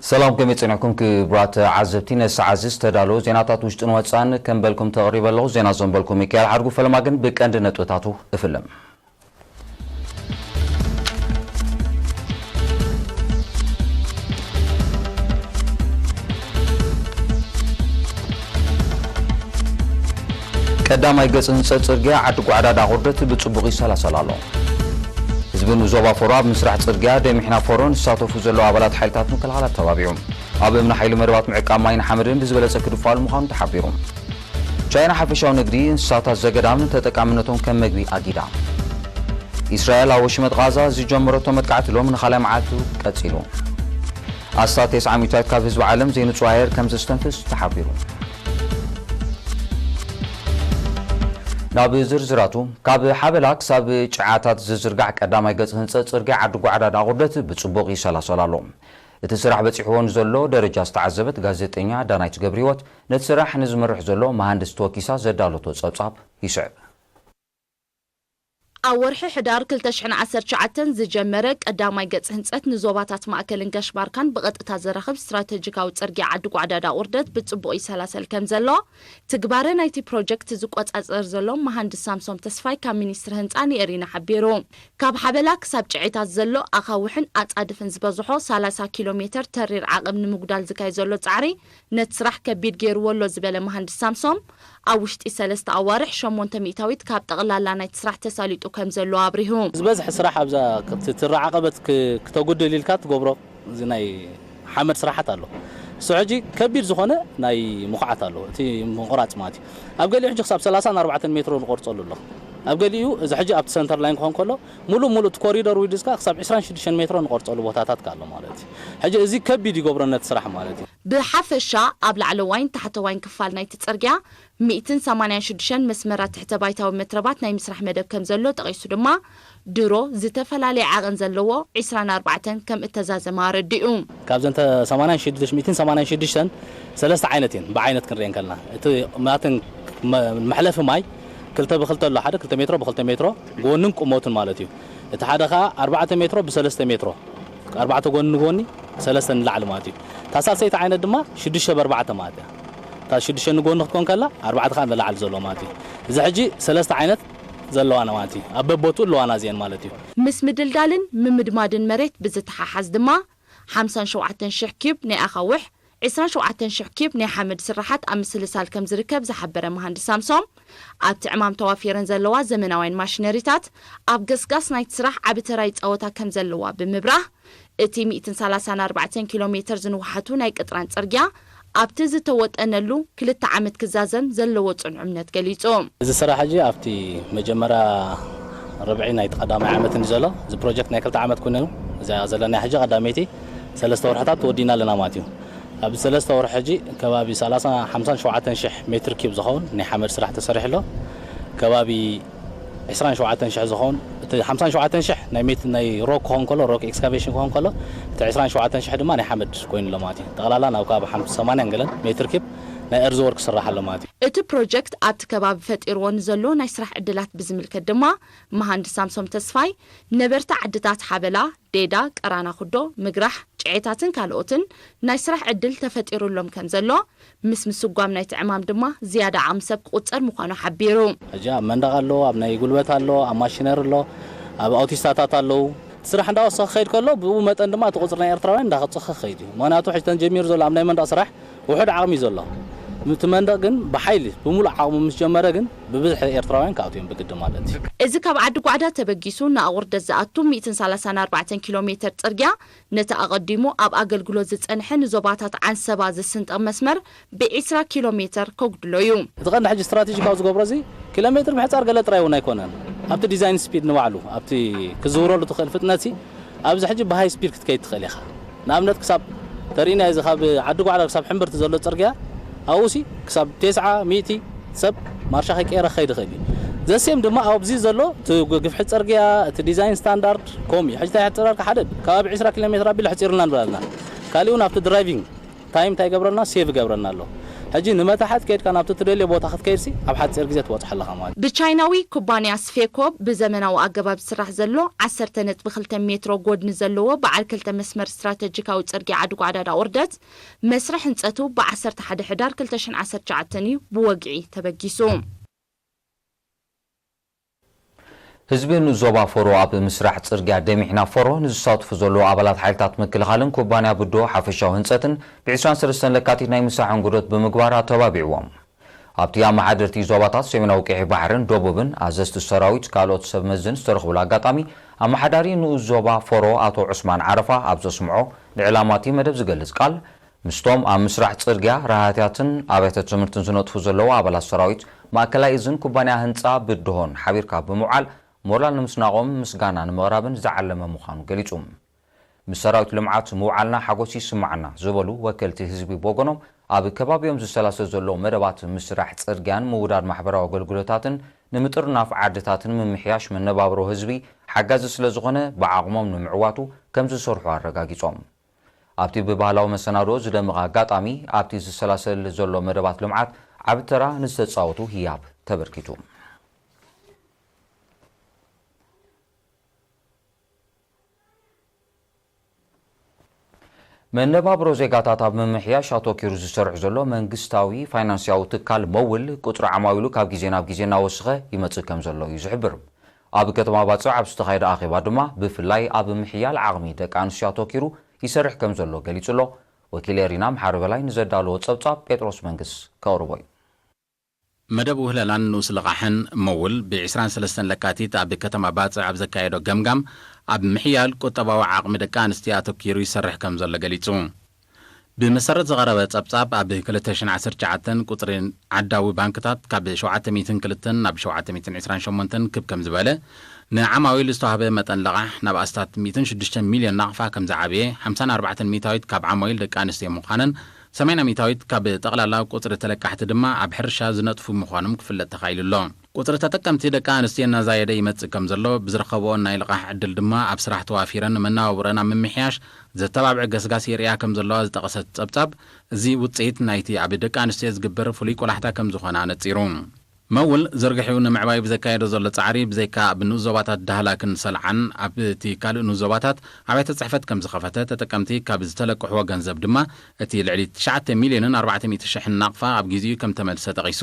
ሰላም፣ ከመይ ጸኒሕኩም ክቡራት ተዓዘብቲ? ነዚ ሰዓት እዚ ዝተዳለዉ ዜናታት ውሽጥን ወጻእን ከም በልኩም ተቕሪበ ኣለኹ። ዜና ዘንበልኩም ሚካኤል ሓድጉ። ፈለማ ግን ብቀንዲ ነጥብታቱ እፍልም። ቀዳማይ ገጽ ህንጸት ጽርግያ ዓዲ ጓዕዳድ ኣቑርደት ብጽቡቕ ይሰላሰል ኣሎ። ህዝብን ዞባ ፎሮ ኣብ ምስራሕ ጽርግያ ደሚሕና ፎሮን ዝሳተፉ ዘለዉ ኣባላት ሓይልታት ምክልኻል ኣተባቢዑ። ኣብ እምኒ ሓይሊ መደባት ምዕቃብ ማይን ሓመድን ብዝበለጸ ክድፋሉ ምዃኑ ተሓቢሩ። ቻይና ሓፈሻዊ ንግዲ እንስሳታት ዘገዳም ተጠቃምነቶም ከም መግቢ ኣጊዳ። ኢስራኤል ኣብ ወሽመጥ ቓዛ ዝጀመረቶ መጥቃዕቲ ሎሚ ንኻልኣይ መዓልቱ ቀጺሉ። ኣስታት ተስዓ ሚእታዊት ካብ ህዝቢ ዓለም ዘይንጹህ ኣየር ከም ዘስተንፍስ ተሓቢሩ። ናብ ዝርዝራቱ፣ ካብ ሓበላ ክሳብ ጭዓታት ዝዝርጋሕ ቀዳማይ ገጽ ህንጸት ጽርግያ ዓዲ ጓዕዳድ ኣቑርደት ብጽቡቕ ይሰላሰል ኣሎ። እቲ ስራሕ በጺሕዎ ንዘሎ ደረጃ ዝተዓዘበት ጋዜጠኛ ዳናይት ገብረህይወት፣ ነቲ ስራሕ ንዝመርሕ ዘሎ መሃንድስ ተወኪሳ ዘዳለቶ ጸብጻብ ይስዕብ። ኣብ ወርሒ ሕዳር ክልተ ሽሕን ዓሰርተ ትሽዓተን ዝጀመረ ቀዳማይ ገጽ ህንጸት ንዞባታት ማእከልን ጋሽ ባርካን ብቐጥታ ዘራኽብ ስትራተጂካዊ ጽርግያ ዓዲ ጓዕዳድ ኣቑርደት ብጽቡቕ ይሰላሰል ከም ዘሎ፣ ትግባረ ናይቲ ፕሮጀክት ዝቆጻጸር ዘሎ መሃንድስ ሳምሶም ተስፋይ ካብ ሚኒስትሪ ህንጻ ንኤሪና ሓቢሩ። ካብ ሓበላ ክሳብ ጭዒታት ዘሎ ኣኻውሕን ኣጻድፍን ዝበዝሖ ሰላሳ ኪሎ ሜተር ተሪር ዓቐብ ንምጉዳል ዝካየድ ዘሎ ጻዕሪ ነቲ ስራሕ ከቢድ ገይርዎ ኣሎ ዝበለ መሃንድስ ሳምሶም፣ ኣብ ውሽጢ ሰለስተ ኣዋርሕ ሸሞንተ ሚእታዊት ካብ ጠቕላላ ናይቲ ስራሕ ተሳሊጡ ከም ዘሎ ኣብሪሁ። ዝበዝሐ ስራሕ ኣብዛ፣ እቲ ትሪ ዓቐበት ክ-፣ ክተጉድል ኢልካ ትገብሮ፣ እዚ ናይ ሓመድ ስራሓት ኣሎ። እሱ ሕጂ ከቢድ ዝኾነ ናይ ምኹዓት ኣሎ፣ እቲ ምቑራጽ ማለት እዩ። ኣብ ገሊኡ ሕጂ ክሳብ ሰላሳን ኣርባዕተን ሜትሮ ንቆርጸሉ ኣሎ። ኣብ ገሊኡ እዚ ሕጂ ኣብቲ ሰንተር ላይን ክኾን ከሎ፣ ሙሉእ ሙሉእ እቲ ኮሪደር ዊድዝካ ክሳብ ዕስራን ሽዱሽተን ሜትሮ ንቆርጸሉ ቦታታት ኣሎ ማለት እዩ። ሕጂ እዚ ከቢድ ይገብሮ ነቲ ስራሕ ማለት እዩ። ብሓፈሻ ኣብ ላዕለዋይን ታሕተዋይን ክፋል ናይቲ ጽርግያ ሚእትን ሰማንያን ሽዱሽተን መስመራት ትሕተ ባይታዊ መትረባት ናይ ምስራሕ መደብ ከም ዘሎ ጠቒሱ ድማ፣ ድሮ ዝተፈላለየ ዓቐን ዘለዎ ዕስራን ኣርባዕተን ከም እተዛዘመ ኣረዲኡ። ካብዘን ተ-፣ ሰማንያን ሽዱሽተ፣ ሚእትን ሰማንያን ሽዱሽተን ሰለስተ ዓይነት እየን ብዓይነት ክንሪአን ከለና። እቲ ማትን መ-፣ መሕለፊ ማይ ክልተ ብክልተ ኣሎ፣ ሓደ ክልተ ሜትሮ ብክልተ ሜትሮ ጎንን ቁመቱን ማለት እዩ። እቲ ሓደ ኸዓ ኣርባዕተ ሜትሮ ብሰለስተ ሜትሮ፣ ኣርባዕተ ጎኒ ንጎኒ፣ ሰለስተ ንላዕሊ ማለት እዩ። እታ ሳልሰይቲ ዓይነት ድማ ሽዱሽተ ብኣርባዕተ ማለት እያ። እታ ሽዱሽተ ንጎኒ ክትኮን ከላ፣ ኣርባዕተ ከዓ ንላዕሊ ዘሎ ማለት እዩ። እዚ ሕጂ ሰለስተ ዓይነት ዘለዋና ማለት እዩ። ኣብ በቦቱ ኣለዋና እዚአን ማለት እዩ። ምስ ምድልዳልን ምምድማድን መሬት ብዝተሓሓዝ ድማ፣ ሓምሳን ሸውዓተን ሽሕ ኪዩብ ናይ ኣኻውሕ፣ ዕስራን ሸውዓተን ሽሕ ኪዩብ ናይ ሓመድ ስራሓት ኣብ ምስልሳል ከም ዝርከብ ዝሓበረ መሃንድስ ሳምሶም፣ ኣብቲ ዕማም ተዋፊረን ዘለዋ ዘመናውያን ማሽነሪታት ኣብ ገስጋስ ናይቲ ስራሕ ዓቢ ተራ ይጻወታ ከም ዘለዋ ብምብራህ፣ እቲ ሚእትን ሰላሳን ኣርባዕተን ኪሎ ሜተር ዝንውሓቱ ናይ ቅጥራን ጽርግያ ኣብቲ ዝተወጠነሉ ክልተ ዓመት ክዛዘም ዘለዎ ጽኑዕ እምነት ገሊጹ። እዚ ስራሕ ሕጂ ኣብቲ መጀመርያ ርብዒ ናይቲ ቀዳማይ ዓመት እዩ ዘሎ። እዚ ፕሮጀክት ናይ ክልተ ዓመት ኮይኑ፣ እዚኣ ዘለና ሕጂ ቀዳመይቲ ሰለስተ ወርሕታት ተወዲና ኣለና ማለት እዩ። ኣብዚ ሰለስተ ወርሒ ሕጂ ከባቢ ሰላሳ፣ ሓምሳን ሸውዓተን ሽሕ ሜትር ኪዩብ ዝኸውን ናይ ሓመድ ስራሕ ተሰሪሑ ኣሎ። ከባቢ ዕስራን ሸውዓተን ሽሕ ዝኸውን፣ እቲ ሓምሳን ሸውዓተን ሽሕ ናይ ሜት-፣ ናይ ሮክ ክኸውን ከሎ፣ ሮክ ኤክስካቬሽን ክኸውን ከሎ፣ እቲ ዕስራን ሸውዓተን ሽሕ ድማ ናይ ሓመድ ኮይኑ ኣሎ ማለት እዩ። ጠቕላላ ናብ ከባቢ ሓምሳ፣ ሰማንያን ገለን ሜትር ኪዩብ ናይ ኤርዝ ወርክ ክስራሕ ኣሎ ማለት እዩ። እቲ ፕሮጀክት ኣብቲ ከባቢ ፈጢርዎ ንዘሎ ናይ ስራሕ ዕድላት ብዝምልከት ድማ፣ መሃንድስ ሳምሶም ተስፋይ፣ ነበርቲ ዓድታት ሓበላ፣ ዴዳ፣ ቀራና ኩዶ፣ ምግራሕ፣ ጭዔታትን ካልኦትን ናይ ስራሕ ዕድል ተፈጢሩሎም ከም ዘሎ፣ ምስ ምስጓም ናይቲ ዕማም ድማ ዝያዳ ዓቕሚ ሰብ ክቑጸር ምዃኑ ሓቢሩ። ሕጂ ኣብ መንደቕ ኣሎ፣ ኣብ ናይ ጉልበት ኣሎ፣ ኣብ ማሽነሪ ኣሎ፣ ኣብ ኣውቲስታታት ኣለዉ። እቲ ስራሕ እንዳወሰኸ ክኸይድ ከሎ፣ ብኡ መጠን ድማ እቲ ቁጽሪ ናይ ኤርትራውያን እንዳኸጸኸ ክኸይድ እዩ። ምኽንያቱ፣ ሕጂ ተን ጀሚሩ ዘሎ ኣብ ናይ መንደቕ ስራሕ ውሑድ ዓቕሚ እዩ ዘሎ። እቲ መንደቕ ግን ብሓይሊ፣ ብምሉእ ዓቕሙ ምስ ጀመረ ግን፣ ብብዝሒ ኤርትራውያን ክኣትዉ እዮም ብግዲ ማለት እዩ። እዚ ካብ ዓዲ ጓዕዳ ተበጊሱ ንኣቑርደት ዝኣቱ ሚእትን ሰላሳን ኣርባዕተን ኪሎ ሜተር ጽርግያ፣ ነቲ ኣቐዲሙ ኣብ ኣገልግሎት ዝጸንሐ ንዞባታት ዓንሰባ ዝስንጥቕ መስመር ብዒስራ ኪሎ ሜተር ከጉድሎ እዩ። እቲ ቀንዲ ሕጂ ስትራቴጂካዊ ዝገብሮ እዚ ኪሎ ሜትር ምሕጻር ገለ ጥራይ እውን ኣይኮነን። ኣብቲ ዲዛይን ስፒድ ንባዕሉ፣ ኣብቲ ክዝውረሉ ትኽእል ፍጥነት ሲ፣ ኣብዚ ሕጂ ብሃይ ስፒድ ክትከይድ ትኽእል ኢኻ። ንኣብነት ክሳብ ተርእናዮ እዚ ካብ ዓዲ ጓዕላ ክሳብ ሕምብርቲ ዘሎ ጽርግያ ኣብኡ ሲ ክሳብ ተስዓ፣ ሚእቲ ሰብ ማርሻ ከይቀየረ ክኸይድ ይኽእል እዩ። ዘሴም ድማ ኣብዚ ዘሎ እቲ ግ-፣ ግፍሒ ጽርግያ፣ እቲ ዲዛይን ስታንዳርድ ከምኡ እዩ። ሕጂ እንታይ ሕጽረልካ ሓደ ከባቢ ዕስራ ኪሎ ሜትር ኣቢሉ ሕጺርልና ንብል ኣለና። ካሊኡ እውን ኣብቲ ድራይቪንግ ታይም እንታይ ይገብረልና? ሴቭ ይገብረልና ኣሎ። ሕጂ ንመታሕት ከይድካ ናብቲ ትደልዮ ቦታ ክትከይድሲ ኣብ ሓፂር ግዜ ትበፅሖ ኣለኻ ማለት እዩ። ብቻይናዊ ኩባንያ ስፌኮ ብዘመናዊ ኣገባብ ዝስራሕ ዘሎ ዓሰርተ ነጥቢ ክልተ ሜትሮ ጎድኒ ዘለዎ በዓል ክልተ መስመር ስትራተጂካዊ ጽርግያ ዓዲ ጓዕዳዳ ኦርደት መስርሕ ህንጸቱ ብ ዓሰርተ ሓደ ሕዳር ክልተ ሽሕን ዓሰርተ ትሽዓተን እዩ ብወግዒ ተበጊሱ። ህዝቢ ንዞባ ፎሮ ኣብ ምስራሕ ጽርግያ ደሚሕና ፎሮ ንዝሳተፉ ዘለዉ ኣባላት ሓይልታት ምክልኻልን ኩባንያ ብዶ ሓፈሻዊ ህንጸትን ብ ዕስራን ሰለስተን ለካቲት ናይ ምሳሕ እንግዶት ብምግባር ኣተባቢዕዎም። ኣብቲ ኣመሓደርቲ ዞባታት ሰሜናዊ ቀይሕ ባሕርን ደቡብን ኣዘዝቲ ሰራዊት ካልኦት ሰብ መዝን ዝተረኽቡሉ ኣጋጣሚ ኣመሓዳሪ ንኡስ ዞባ ፎሮ ኣቶ ዑስማን ዓረፋ ኣብ ዘስምዖ ንዕላማቲ መደብ ዝገልጽ ቃል ምስቶም ኣብ ምስራሕ ጽርግያ፣ ራህያታትን ኣብያተ ትምህርትን ዝነጥፉ ዘለዉ ኣባላት ሰራዊት ማእከላይ እዝን ኩባንያ ህንጻ ብድሆን ሓቢርካ ብምውዓል ሞራል ንምስናቖም ምስጋና ንምቕራብን ዝዓለመ ምዃኑ ገሊጹ። ምስ ሰራዊት ልምዓት ምውዓልና ሓጎስ ይስምዓና ዝበሉ ወከልቲ ህዝቢ ብወገኖም ኣብ ከባቢኦም ዝሰላሰል ዘሎ መደባት ምስራሕ ጽርግያን ምውዳድ ማሕበራዊ ኣገልግሎታትን ንምጥርናፍ ዓድታትን ምምሕያሽ መነባብሮ ህዝቢ ሓጋዚ ስለ ዝኾነ ብዓቕሞም ንምዕዋቱ ከም ዝሰርሑ ኣረጋጊጾም። ኣብቲ ብባህላዊ መሰናድኦ ዝደመቐ ኣጋጣሚ ኣብቲ ዝሰላሰል ዘሎ መደባት ልምዓት ዓቢ ተራ ንዝተጻወቱ ህያብ ተበርኪቱ። መነባብሮ ዜጋታት ኣብ ምምሕያሽ ኣተኪሩ ዝሰርሕ ዘሎ መንግስታዊ ፋይናንስያዊ ትካል መውል ቁጽሪ ዓማዊሉ ካብ ግዜ ናብ ግዜ እናወሰኸ ይመጽእ ከም ዘሎ እዩ ዝሕብር። ኣብ ከተማ ባጽዕ ኣብ ዝተኻየደ ኣኼባ ድማ ብፍላይ ኣብ ምሕያል ዓቕሚ ደቂ ኣንስትዮ ኣተኪሩ ይሰርሕ ከም ዘሎ ገሊጹ ኣሎ። ወኪል ኤሪና ምሓሪ በላይ ንዘዳለዎ ጸብጻብ ጴጥሮስ መንግስ ከቕርቦ እዩ። መደብ ውህለላን ንኡስ ልቓሕን መውል ብ23 ለካቲት ኣብ ከተማ ባጽዕ ኣብ ዘካየዶ ገምጋም ኣብ ምሕያል ቁጠባዊ ዓቕሚ ደቂ ኣንስትዮ ኣተኪሩ ይሰርሕ ከም ዘሎ ገሊጹ። ብመሰረት ዝቐረበ ጸብጻብ ኣብ ክልተ ሽሕን ዓሰርተ ትሽዓተን ቁጽሪ ዓዳዊ ባንክታት ካብ ሸውዓተ ሚእትን ክልተን ናብ ሸውዓተ ሚእትን ዕስራን ሸሞንተን ክብ ከም ዝበለ፣ ንዓማዊል ዝተዋህበ መጠን ልቓሕ ናብ ኣስታት ሚእትን ሽዱሽተን ሚልዮን ናቕፋ ከም ዝዓበየ፣ ሓምሳን ኣርባዕተን ሚእታዊት ካብ ዓማዊል ደቂ ኣንስትዮ ምዃነን፣ ሰማንያ ሚእታዊት ካብ ጠቕላላ ቁጽሪ ተለቃሕቲ ድማ ኣብ ሕርሻ ዝነጥፉ ምዃኖም ክፍለጥ ተኻኢሉ ኣሎ። ቁጽሪ ተጠቀምቲ ደቂ ኣንስትዮ እናዛየደ ይመጽእ ከም ዘሎ፣ ብዝረኸብኦ ናይ ልቓሕ ዕድል ድማ ኣብ ስራሕ ተዋፊረን መነባብሮአን ኣብ ምምሕያሽ ዘተባብዕ ገስጋስ የርእያ ከም ዘለዋ ዝጠቐሰት ጸብጻብ፣ እዚ ውጽኢት ናይቲ ኣብ ደቂ ኣንስትዮ ዝግበር ፍሉይ ቆላሕታ ከም ዝኾነ ኣነጺሩ። መውል ዝርግሕኡ ንምዕባይ ብዘካየዶ ዘሎ ጻዕሪ፣ ብዘይካ ኣብ ንኡስ ዞባታት ዳህላክን ሰልዓን፣ ኣብቲ ካልእ ንኡስ ዞባታት ኣብያተ ጽሕፈት ከም ዝኸፈተ፣ ተጠቀምቲ ካብ ዝተለቅሕዎ ገንዘብ ድማ እቲ ልዕሊ ትሽዓተ ሚልዮንን ኣርባዕተ ሚእቲ ሽሕን ናቕፋ ኣብ ግዜኡ ከም ተመልሰ ጠቒሱ።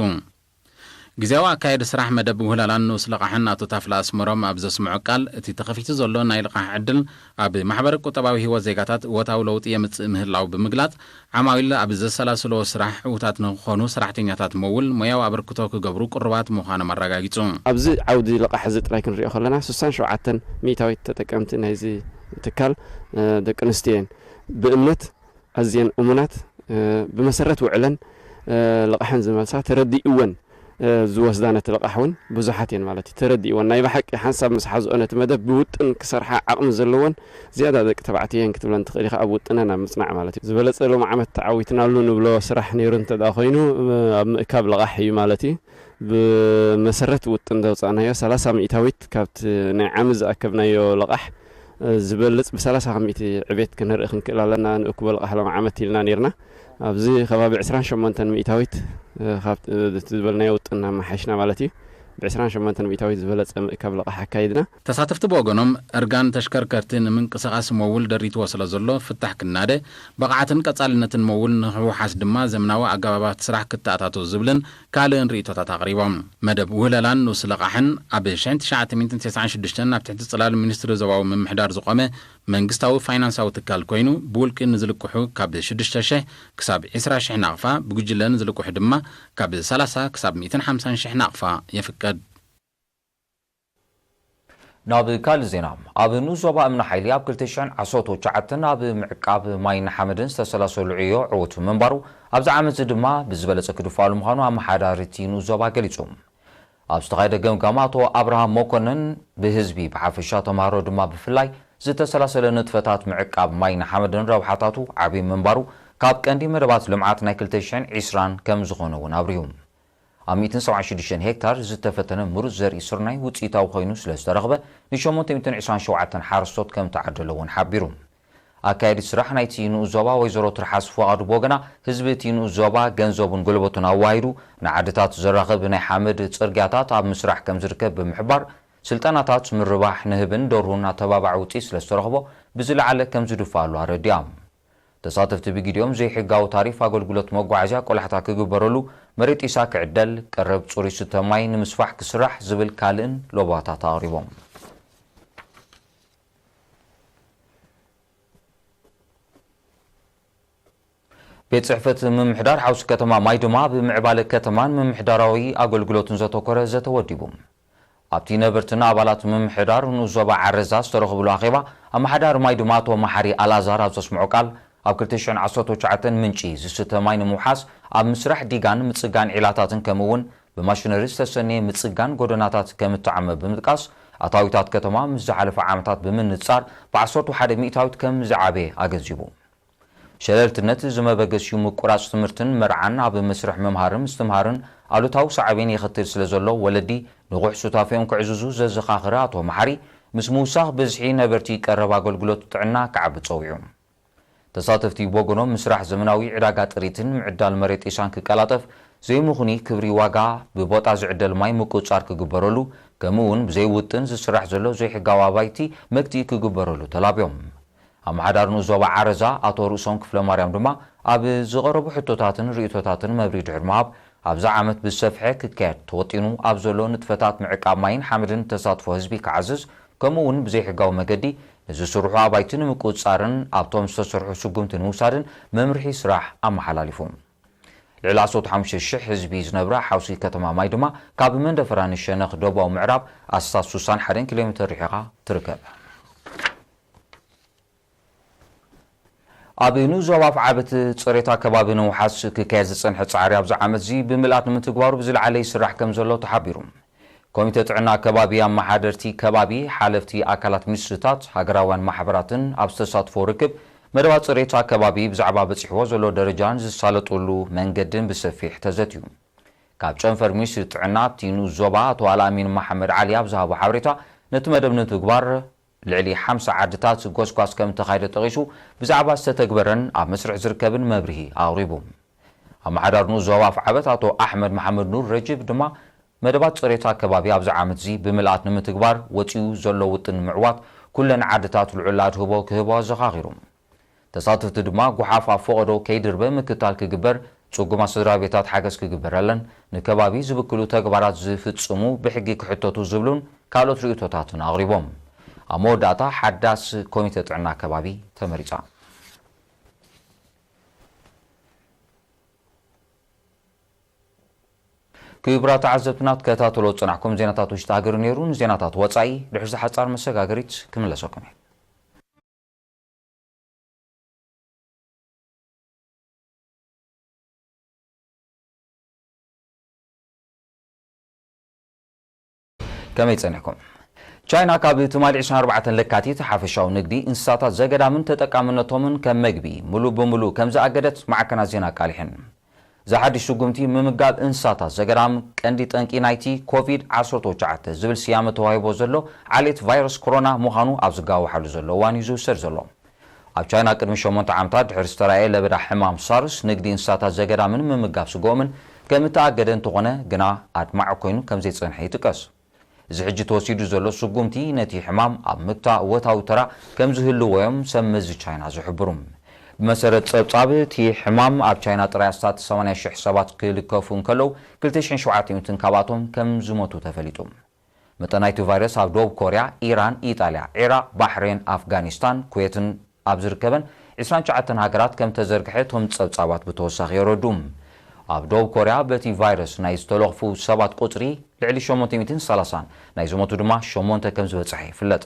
ግዜያዊ ኣካየዲ ስራሕ መደብ ውህለላን ንኡስ ልቓሕን ኣቶ ታፍላ ኣስመሮም ኣብ ዘስምዖ ቃል፣ እቲ ተኸፊቱ ዘሎ ናይ ልቓሕ ዕድል ኣብ ማሕበረ ቁጠባዊ ህይወት ዜጋታት እወታዊ ለውጢ የምጽእ ምህላው ብምግላጽ፣ ዓማዊል ኣብ ዘሰላስልዎ ስራሕ ዕዉታት ንክኾኑ ሰራሕተኛታት መውል ሞያዊ ኣበርክቶ ክገብሩ ቅሩባት ምዃኖም ኣረጋጊጹ። ኣብዚ ዓውዲ ልቓሕ እዚ ጥራይ ክንሪኦ ከለና፣ ስሳን ሸውዓተን ሚእታዊት ተጠቀምቲ ናይዚ ትካል፣ እ፣ ደቂ ኣንስትዮ እየን። ብእምነት ኣዝየን እሙናት፣ እ፣ ብመሰረት ውዕለን፣ እ፣ ልቓሕን ዝመልሳ፣ ተረዲእወን፣ እ፣ ዝወስዳ ነቲ ልቓሕ እውን ብዙሓት እየን ማለት እዩ። ተረዲእወን፣ ናይ ብሓቂ ሓንሳብ ምስ ሓዝኦ ነቲ መደብ ብውጥን ክሰርሓ ዓቕሚ ዘለወን ዝያዳ ደቂ ተባዕትዮ እየን ክትብለን ትኽእል ኢኻ፣ ኣብ ውጥነን ኣብ ምጽናዕ ማለት እዩ። ዝበለጸ ሎም ዓመት ተዓዊትናሉ ንብሎ ስራሕ ነይሩ እንተ ደኣ ኮይኑ፣ እ፣ ኣብ ምእካብ ልቓሕ እዩ ማለት እዩ። ብመሰረት ውጥን ዘውጻእናዮ ሰላሳ ሚእታዊት ካብቲ ናይ ዓሚ ዝኣከብናዮ ልቓሕ፣ እ፣ ዝበልጽ ብሰላሳ ሚእቲ ዕቤት ክንርኢ ክንክእል ኣለና፣ ንእክቦ ልቓሕ ሎም ዓመት ኢልና ነይርና። ኣብዚ ከባቢ ዕስራን ሸሞንተን ሚእታዊት፣ እ፣ ካብ፣ እ፣ እቲ ዝበልናዮ ውጥን ኣመሓይሽና ማለት እዩ። ብ28% ዝበለጸ ምእካብ ልቓሕ ኣካይድና። ተሳተፍቲ ብወገኖም፣ እርጋን ተሽከርከርቲ ንምንቅስቓስ መውል ደሪትዎ ስለ ዘሎ፣ ፍታሕ ክናደ፣ ብቕዓትን ቀጻልነትን መውል ንኽውሓስ ድማ ዘመናዊ ኣገባባት ስራሕ ክተኣታቶ ዝብልን ካልእን ርእይቶታት ኣቕሪቦም። መደብ ውህለላን ንኡስ ልቓሕን ኣብ ሺሕ ትሽዓተ ሚእትን ተስዓን ሽዱሽተን ኣብ ትሕቲ ጽላል ሚኒስትሪ ዞባዊ ምምሕዳር ዝቖመ መንግስታዊ ፋይናንሳዊ ትካል ኮይኑ፣ ብውልቂ ንዝልቅሑ ካብ ሽዱሽተ ሽሕ ክሳብ ዕስራ ሽሕ ናቕፋ፣ ብጉጅለ ንዝልቅሑ ድማ ካብ ሰላሳ ክሳብ ሚእትን ሓምሳን ሽሕ ናቕፋ የፍቅድ። ናብ ካልእ ዜና። ኣብ ንኡስ ዞባ እምኒ ሓይሊ ኣብ ክልተ ሽሕን ዓሰርተ ትሽዓተን ኣብ ምዕቃብ ማይን ሓመድን ዝተሰላሰሉ ዕዮ ዕዉት ምንባሩ፣ ኣብዚ ዓመት እዚ ድማ ብዝበለጸ ክድፋኣሉ ምዃኑ ኣመሓዳሪ እቲ ንኡስ ዞባ ገሊጹ። ኣብ ዝተኻየደ ገምጋም ኣቶ ኣብርሃም መኮንን ብህዝቢ ብሓፈሻ ተምሃሮ ድማ ብፍላይ ዝተሰላሰለ ንጥፈታት ምዕቃብ ማይን ሓመድን ረብሓታቱ ዓብዪ ምንባሩ ካብ ቀንዲ መደባት ልምዓት ናይ ክልተ ሽሕን ዕስራን ከም ዝኾነ እውን ኣብሪሁ። ኣብ ሚእትን ሰብዓን ሽዱሽተን ሄክታር ዝተፈተነ ምሩፅ ዘርኢ ስርናይ ውፅኢታዊ ኮይኑ ስለ ዝተረኽበ ንሸሞንተ ሚእትን ዕስራን ሸውዓተን ሓረስቶት ከም ተዓደሎ እውን ሓቢሩ። ኣካየዲት ስራሕ ናይቲ ንኡስ ዞባ ወይዘሮ ትርሓስ ፍቓዱ ብወገና፣ ህዝቢ እቲ ንኡስ ዞባ ገንዘቡን ጉልበቱን ኣዋሂዱ ንዓድታት ዘራኽብ ናይ ሓመድ ጽርግያታት ኣብ ምስራሕ ከም ዝርከብ ብምሕባር፣ ስልጠናታት ምርባሕ ንህብን ደርሁን ኣተባባዒ ውጽኢት ስለ ዝተረኽቦ ብዝለዓለ ከም ዝድፍኣሉ ኣረዲኣ። ተሳተፍቲ ብግዲኦም ዘይሕጋዊ ታሪፍ ኣገልግሎት መጓዓዝያ ቆላሕታ ክግበረሉ፣ መሬት ጢሳ ክዕደል፣ ቀረብ ጽሩይ ስተ ማይ ንምስፋሕ ክስራሕ ዝብል ካልእን ለበዋታት ኣቕሪቦም። ቤት ጽሕፈት ምምሕዳር ሓውሲ ከተማ ማይ ድማ ኣብ ምዕባለ ከተማን ምምሕዳራዊ ኣገልግሎትን ዘተኮረ ዘተ ወዲቡ። ኣብቲ ነበርትን ኣባላት ምምሕዳር ንኡስ ዞባ ዓረዛ ዝተረኽብሉ ኣኼባ፣ ኣመሓዳሪ ማይ ድማ ኣቶ መሓሪ ኣልኣዛር ኣብ ዘስምዖ ቃል፣ ኣብ ክልተ ሽሕን ዓሰርተ ትሽዓተን ምንጪ ዝስተ ማይ ንምውሓስ ኣብ ምስራሕ ዲጋን ምጽጋን ዒላታትን ከምኡ እውን ብማሽነሪ ዝተሰነየ ምጽጋን ጎደናታት ከም እተዓመ ብምጥቃስ፣ ኣታዊታት ከተማ ምስ ዝሓለፈ ዓመታት ብምንጻር ብዓሰርተ ሓደ ሚእታዊት ከም ዝዓበየ ኣገንዚቡ። ሸለልትነት ዝመበገሲኡ ምቁራጽ ትምህርትን መርዓን ኣብ መስርሕ ምምሃርን ምስትምሃርን ኣሉታዊ ሳዕቤን የኸትል ስለ ዘሎ፣ ወለዲ ንቑሕ ሱታፌኦም ክዕዝዙ ዘዘኻኽረ ኣቶ መሓሪ፣ ምስ ምውሳኽ ብዝሒ ነበርቲ ቀረብ ኣገልግሎት ጥዕና ክዓቢ ጸዊዑ። ተሳተፍቲ ብወገኖም፣ ምስራሕ ዘመናዊ ዕዳጋ ጥሪትን ምዕዳል መሬት ጢሳን ክቀላጠፍ፣ ዘይምኹኒ ክብሪ ዋጋ ብቦጣ ዝዕደል ማይ ምቁጽጻር ክግበረሉ፣ ከምኡ እውን ብዘይውጥን ዝስራሕ ዘሎ ዘይሕጋዊ ኣባይቲ መግትኢ ክግበረሉ ተላብዮም። ኣመሓዳሪ ንኡስ ዞባ ዓረዛ ኣቶ ርእሶም ክፍለማርያም ድማ ኣብ ዝቐረቡ ሕቶታትን ርእይቶታትን መብርሂ ድሕሪ ምሃብ፣ ኣብዚ ዓመት ብዝሰፍሐ ክካየድ ተወጢኑ ኣብ ዘሎ ንጥፈታት ምዕቃብ ማይን ሓመድን ተሳትፎ ህዝቢ ክዓዝዝ፣ ከምኡ እውን ብዘይሕጋዊ መገዲ ንዝስርሑ ኣባይቲ ንምቁጽጻርን ኣብቶም ዝተሰርሑ ስጉምቲ ንምውሳድን መምርሒ ስራሕ ኣመሓላሊፉ። ልዕሊ ዓሰርተ ሓሙሽተ ሽሕ ህዝቢ ዝነብራ ሓውሲ ከተማ ማይ ድማ ካብ መንደፈራ ንሸነኽ ደቡባዊ ምዕራብ ኣስታት ሱሳን ሓደን ኪሎ ሜተር ርሒቓ ትርከብ። ኣብ ንኡስ ዞባ ኣፍዓበት ጽሬት ኣከባቢ ንምውሓስ ክካየድ ዝጸንሐ ጻዕሪ ኣብዚ ዓመት እዚ ብምልኣት ንምትግባሩ ብዝለዓለ ይስራሕ ከም ዘሎ ተሓቢሩ። ኮሚተ ጥዕና ኣከባቢ፣ ኣመሓደርቲ ከባቢ፣ ሓለፍቲ ኣካላት ሚኒስትሪታት፣ ሃገራውያን ማሕበራትን ኣብ ዝተሳትፎ ርክብ፣ መደባት ጽሬት ኣከባቢ ብዛዕባ በጺሕዎ ዘሎ ደረጃን ዝሳለጡሉ መንገድን ብሰፊሕ ተዘትዩ። ካብ ጨንፈር ሚኒስትሪ ጥዕና ኣብቲ ንኡስ ዞባ ኣቶ ኣልኣሚን መሓመድ ዓሊ ኣብ ዝሃቦ ሓበሬታ፣ ነቲ መደብ ንምትግባር ልዕሊ ሓምሳ ዓድታት ጎስጓስ ከም እተኻየደ ጠቒሱ፣ ብዛዕባ ዝተተግበረን ኣብ መስርሕ ዝርከብን መብርሂ ኣቕሪቡ። ኣመሓዳሪ ንኡስ ዞባ ኣፍዓበት ኣቶ ኣሕመድ መሓመድ ኑር ረጅብ ድማ፣ መደባት ጽሬት ኣከባቢ ኣብዚ ዓመት እዚ ብምልኣት ንምትግባር ወጺኡ ዘሎ ውጥን ንምዕዋት ኩለን ዓድታት ልዑል ኣድህቦ ክህቦ ኣዘኻኺሩ። ተሳተፍቲ ድማ፣ ጓሓፍ ኣብ ፈቐዶ ከይድርበ ምክታል ክግበር፣ ጽጉማት ስድራ ቤታት ሓገዝ ክግበረለን፣ ንከባቢ ዝብክሉ ተግባራት ዝፍጽሙ ብሕጊ ክሕተቱ ዝብሉን ካልኦት ርእይቶታትን ኣቕሪቦም። ኣብ መወዳእታ ሓዳስ ኮሚተ ጥዕና ከባቢ ተመሪጻ። ክቡራት ተዓዘብትና፣ ትከታተሎ ዝጸናሕኩም ዜናታት ውሽጢ ሃገር ነይሩ። ንዜናታት ወጻኢ ድሕሪ ዝሓጻር መሰጋገሪት ክምለሰኩም እየ። ከመይ ጸኒሕኩም? ቻይና ካብ ትማሊ ዕስራን ኣርባዕተን ለካቲት ሓፈሻዊ ንግዲ እንስሳታት ዘገዳምን ተጠቃምነቶምን ከም መግቢ ሙሉ ብሙሉ ከም ዝኣገደት ማዕከናት ዜና ኣቃሊሐን። እዚ ሓድሽ ስጉምቲ ምምጋብ እንስሳታት ዘገዳም ቀንዲ ጠንቂ ናይቲ ኮቪድ ዓሰርተ ትሽዓተ ዝብል ስያመ ተዋሂቦ ዘሎ ዓሌት ቫይረስ ኮሮና ምዃኑ ኣብ ዝጋወሓሉ ዘሎ እዋን እዩ ዝውሰድ ዘሎ። ኣብ ቻይና ቅድሚ ሸሞንተ ዓመታት ድሕሪ ዝተራእየ ለበዳ ሕማም ሳርስ፣ ንግዲ እንስሳታት ዘገዳምን ምምጋብ ስግኦምን ከም እተኣገደ እንተኾነ፣ ግና ኣድማዒ ኮይኑ ከም ዘይጸንሐ ይጥቀስ። እዚ ሕጂ ተወሲዱ ዘሎ ስጉምቲ ነቲ ሕማም ኣብ ምግታእ እወታዊ ተራ ከም ዝህልዎ እዮም ሰብ መዚ ቻይና ዝሕብሩ። ብመሰረት ጸብጻብ፣ እቲ ሕማም ኣብ ቻይና ጥራይ ኣስታት ሰማንያ ሽሕ ሰባት ክልከፉ እንከለዉ፣ ክልተ ሽሕን ሸውዓተ ሚእትን ካብኣቶም ከም ዝሞቱ ተፈሊጡ። መጠን ናይቲ ቫይረስ ኣብ ደቡብ ኮርያ፣ ኢራን፣ ኢጣልያ፣ ዒራቕ፣ ባሕሬን፣ ኣፍጋኒስታን፣ ኩዌትን ኣብ ዝርከበን ዕስራን ትሽዓተን ሃገራት ከም ተዘርግሐ እቶም ጸብጻባት ብተወሳኺ የረድኡ። ኣብ ደቡብ ኮርያ በቲ ቫይረስ ናይ ዝተለኽፉ ሰባት ቁጽሪ ልዕሊ ሸሞንተ ሚእትን ሰላሳን፣ ናይ ዝሞቱ ድማ ሸሞንተ ከም ዝበጽሐ ይፍለጥ።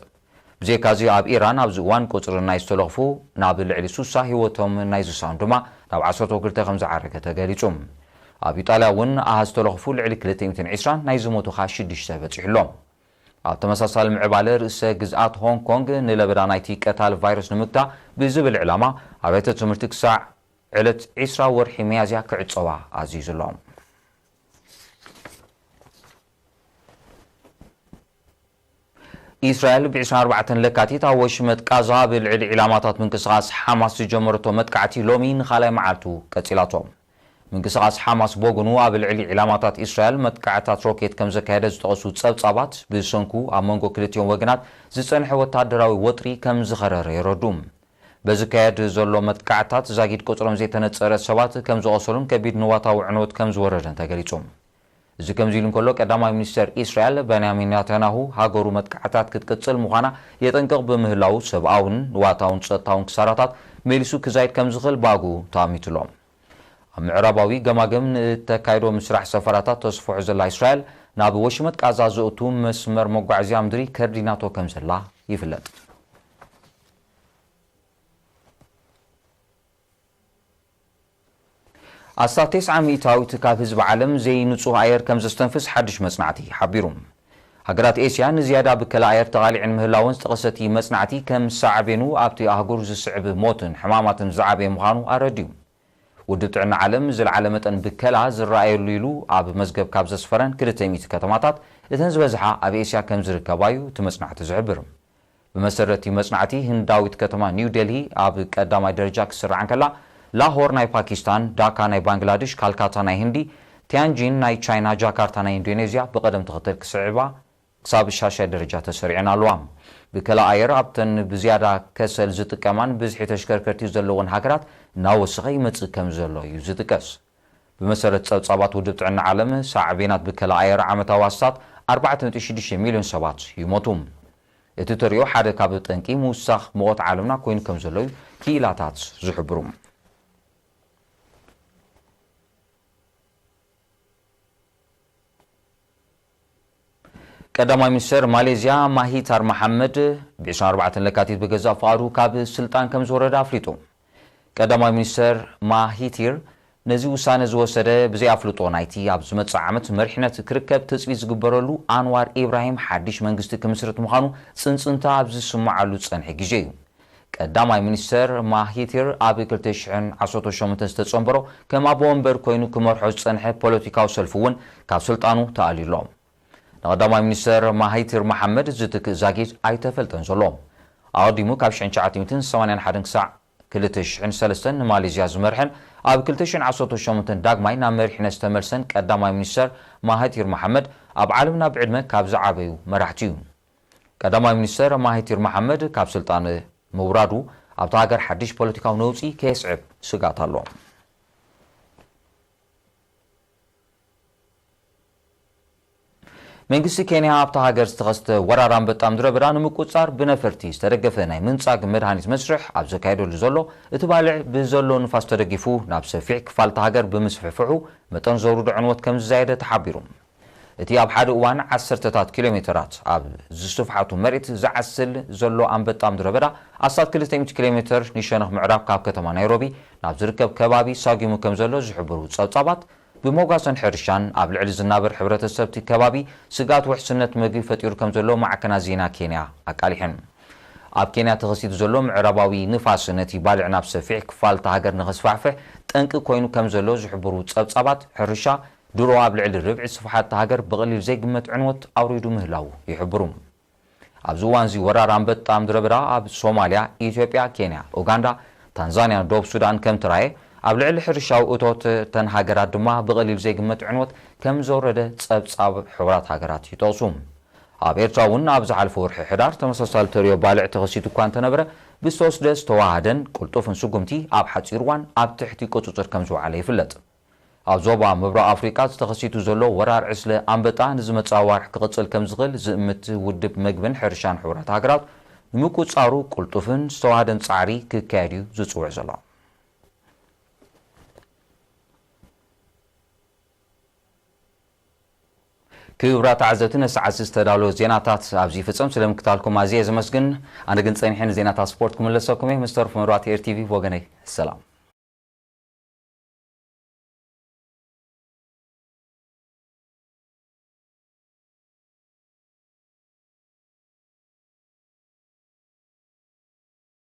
ብዘይካዚ ኣብ ኢራን ኣብዚ እዋን ቁጽሪ ናይ ዝተለኽፉ ናብ ልዕሊ ሱሳ፣ ህይወቶም ናይ ዝሳኑ ድማ ናብ ዓሰርተ ክልተ ከም ዝዓረገ ተገሊጹ። ኣብ ኢጣልያ እውን ኣሃዝ ዝተለኽፉ ልዕሊ ክልተ ሚእትን ዕስራን፣ ናይ ዝሞቱ ኸኣ ሽዱሽተ በጺሑ ኣሎ። ኣብ ተመሳሳሊ ምዕባለ፣ ርእሰ ግዝኣት ሆንግ ኮንግ ንለበዳ ናይቲ ቀታል ቫይረስ ንምግታእ ብዝብል ዕላማ ኣብያተ ትምህርቲ ክሳዕ ዕለት ዕስራ ወርሒ ሚያዝያ ክዕጸዋ ኣዚዙ ኣሎ። ኢስራኤል ብ ዕስራን ኣርባዕተን ለካቲት ኣብ ወሽመጥ ቃዛ ኣብ ልዕሊ ዒላማታት ምንቅስቓስ ሓማስ ዝጀመረቶ መጥቃዕቲ ሎሚ ንኻልኣይ መዓልቱ ቀጺላቶ። ምንቅስቓስ ሓማስ ብወገኑ ኣብ ልዕሊ ዒላማታት ኢስራኤል መጥቃዕታት ሮኬት ከም ዘካየደ ዝጠቐሱ ጸብጻባት፣ ብሰንኩ ኣብ መንጎ ክልቲኦም ወገናት ዝጸንሐ ወታደራዊ ወጥሪ ከም ዝኸረረ የረዱ። በዝካየድ ዘሎ መጥቃዕታት ዛጊድ ቁጽሮም ዘይተነጸረ ሰባት ከም ዝቖሰሉን ከቢድ ንዋታዊ ዕንወት ከም ዝወረደን ተገሊጹ። እዚ ከምዚ ኢሉ እንከሎ፣ ቀዳማይ ሚኒስተር ኢስራኤል በንያሚን ናታንያሁ ሃገሩ መጥቃዕታት ክትቅጽል ምዃና የጠንቅቕ ብምህላው፣ ሰብኣውን ንዋታውን ጸጥታውን ክሳራታት መሊሱ ክዛይድ ከም ዝኽእል ባጉ ተኣሚቱ ኣሎ። ኣብ ምዕራባዊ ገማግም ንእተካይዶ ምስራሕ ሰፈራታት ተስፍሖ ዘላ ኢስራኤል፣ ናብ ወሽመጥ ቃዛ ዘእቱ መስመር መጓዓዝያ ምድሪ ከርዲናቶ ከም ዘላ ይፍለጥ። ኣስታት ተስዓ ሚእታዊት ካብ ህዝቢ ዓለም ዘይንጹህ ኣየር ከም ዘስተንፍስ ሓድሽ መጽናዕቲ ሓቢሩ። ሃገራት ኤስያ ንዝያዳ ብከላ ኣየር ተቓሊዐን ምህላወን ዝጠቐሰ እቲ መጽናዕቲ፣ ከም ሳዕቤኑ ኣብቲ ኣህጉር ዝስዕብ ሞትን ሕማማትን ዝዓበየ ምዃኑ ኣረድዩ። ውድብ ጥዕና ዓለም ዝለዓለ መጠን ብከላ ዝረኣየሉ ኢሉ ኣብ መዝገብ ካብ ዘስፈረን ክልተ ሚእቲ ከተማታት፣ እተን ዝበዝሓ ኣብ ኤስያ ከም ዝርከባ እዩ እቲ መጽናዕቲ ዝሕብር። ብመሰረት እቲ መጽናዕቲ፣ ህንዳዊት ከተማ ኒው ዴልሂ ኣብ ቀዳማይ ደረጃ ክትስራዕ እንከላ፣ ላሆር ናይ ፓኪስታን፣ ዳካ ናይ ባንግላድሽ፣ ካልካታ ናይ ህንዲ፣ ቲያንጂን ናይ ቻይና፣ ጃካርታ ናይ ኢንዶኔዝያ ብቐደም ተኸተል ክስዕባ ክሳብ ሻሻይ ደረጃ ተሰሪዐን ኣለዋ። ብከላ ኣየር ኣብተን ብዝያዳ ከሰል ዝጥቀማን ብዝሒ ተሽከርከርቲ ዘለወን ሃገራት እናወሰኸ ይመጽእ ከም ዘሎ እዩ ዝጥቀስ። ብመሰረት ጸብጻባት ውድብ ጥዕና ዓለም፣ ሳዕቤናት ብከላ ኣየር ዓመታዊ ኣስታት ኣርባዕተ ነጥቢ ሽዱሽተ ሚልዮን ሰባት ይሞቱ። እቲ ተርእዮ ሓደ ካብ ጠንቂ ምውሳኽ ሙቐት ዓለምና ኮይኑ ከም ዘሎ እዩ ክኢላታት ዝሕብሩ። ቀዳማይ ሚኒስተር ማሌዝያ ማሂታር መሓመድ ብ ዕስራን ኣርባዕተን ለካቲት ብገዛእ ፍቓዱ ካብ ስልጣን ከም ዝወረደ ኣፍሊጡ። ቀዳማይ ሚኒስተር ማሂቲር ነዚ ውሳነ ዝወሰደ ብዘይ ኣፍልጦ ናይቲ ኣብ ዝመጽእ ዓመት መሪሕነት ክርከብ ትጽቢት ዝግበረሉ ኣንዋር ኢብራሂም ሓድሽ መንግስቲ ክምስርት ምዃኑ ጽንጽንታ ኣብ ዝስምዓሉ ዝጸንሐ ግዜ እዩ። ቀዳማይ ሚኒስተር ማሂቲር ኣብ ክልተ ሽሕን ዓሰርተ ሸሞንተን ዝተጸንበሮ ከም ኣቦ ወንበር ኮይኑ ክመርሖ ዝጸንሐ ፖለቲካዊ ሰልፊ እውን ካብ ስልጣኑ ተኣልዩ ኣሎ። ንቐዳማይ ሚኒስተር ማሃይቲር መሓመድ ዝትክእ ዛጊድ ኣይተፈልጠን ዘሎ። ኣቐዲሙ ካብ ሽሕን ትሽዓተ ሚእትን ሰማንያን ሓደን ክሳዕ ክልተ ሽሕን ሰለስተን ንማሌዝያ ዝመርሐን ኣብ ክልተ ሽሕን ዓሰርተ ሸሞንተን ዳግማይ ናብ መሪሕነት ዝተመልሰን ቀዳማይ ሚኒስተር ማሃቲር መሓመድ፣ ኣብ ዓለምና ብዕድመ ካብ ዝዓበዩ መራሕቲ እዩ። ቀዳማይ ሚኒስተር ማሃቲር መሓመድ ካብ ስልጣን ምውራዱ ኣብታ ሃገር ሓድሽ ፖለቲካዊ ነውጺ ከየስዕብ ስግኣት ኣሎ። መንግስቲ ኬንያ ኣብታ ሃገር ዝተኸስተ ወራር ኣንበጣ ምድረ በዳ ንምቁጽጻር ብነፈርቲ ዝተደገፈ ናይ ምንጻግ መድሃኒት መስርሕ ኣብ ዘካየደሉ ዘሎ፣ እቲ ባልዕ ብዘሎ ንፋስ ተደጊፉ ናብ ሰፊሕ ክፋል እታ ሃገር ብምስፍሕፍሑ መጠን ዘውርዶ ዕንወት ከም ዝዛየደ ተሓቢሩ። እቲ ኣብ ሓደ እዋን ዓሰርተታት ኪሎ ሜተራት ኣብ ዝስፍሓቱ መሬት ዝዓስል ዘሎ ኣንበጣ ምድረ በዳ ኣስታት ክልተ ሚእቲ ኪሎ ሜተር ንሸነኽ ምዕራብ ካብ ከተማ ናይሮቢ ናብ ዝርከብ ከባቢ ሳጒሙ ከም ዘሎ ዝሕብሩ ጸብጻባት፣ ብሞጓሰን ሕርሻን ኣብ ልዕሊ ዝናበር ሕብረተሰብ እቲ ከባቢ ስግኣት ውሕስነት መግቢ ፈጢሩ ከም ዘሎ ማዕከናት ዜና ኬንያ ኣቃሊሐን። ኣብ ኬንያ ተኸሲቱ ዘሎ ምዕራባዊ ንፋስ ነቲ ባልዕ ናብ ሰፊሕ ክፋል እታ ሃገር ንኸስፋሕፍሕ ጠንቂ ኮይኑ ከም ዘሎ ዝሕብሩ ጸብጻባት፣ ሕርሻ ድሮ ኣብ ልዕሊ ርብዒ ስፍሓት እታ ሃገር ብቐሊል ዘይግመት ዕንወት ኣውሪዱ ምህላዉ ይሕብሩ። ኣብዚ እዋንዚ ወራር ኣንበጣ ምድረ በዳ ኣብ ሶማልያ፣ ኢትዮጵያ፣ ኬንያ፣ ኡጋንዳ፣ ታንዛንያን ዶብ ሱዳን ከም ተራእየ፣ ኣብ ልዕሊ ሕርሻዊ እቶት እተን ሃገራት ድማ ብቐሊል ዘይግመት ዕንወት ከም ዘውረደ ጸብጻብ ሕቡራት ሃገራት ይጠቕሱ። ኣብ ኤርትራ እውን ኣብ ዝሓለፈ ወርሒ ሕዳር ተመሳሳሊ ተርእዮ ባልዕ ተኸሲቱ እኳ እንተነበረ፣ ብዝተወስደ ዝተዋሃደን ቅልጡፍን ስጉምቲ ኣብ ሓጺር እዋን ኣብ ትሕቲ ቁጽጽር ከም ዝወዓለ ይፍለጥ። ኣብ ዞባ ምብራቕ ኣፍሪቃ ዝተኸሲቱ ዘሎ ወራር ዕስለ ኣንበጣ ንዝመጽእ ኣዋርሕ ክቕጽል ከም ዝኽእል ዝእምት ውድብ መግብን ሕርሻን ሕቡራት ሃገራት፣ ንምቁጽጻሩ ቅልጡፍን ዝተዋህደን ጻዕሪ ክካየድ እዩ ዝጽውዕ ዘሎ። ክቡራት ተዓዘብቲ፣ ነዚ ሰዓት ዝተዳለወ ዜናታት ኣብዚ ይፍጸም። ስለ ምክታልኩም ኣዝየ ዘመስግን። ኣነ ግን ጸኒሐ ንዜናታት ስፖርት ክምለሰኩም እየ። ምስ ተረፉ መርባሕቲ ኤር ቲቪ ብወገነይ ሰላም።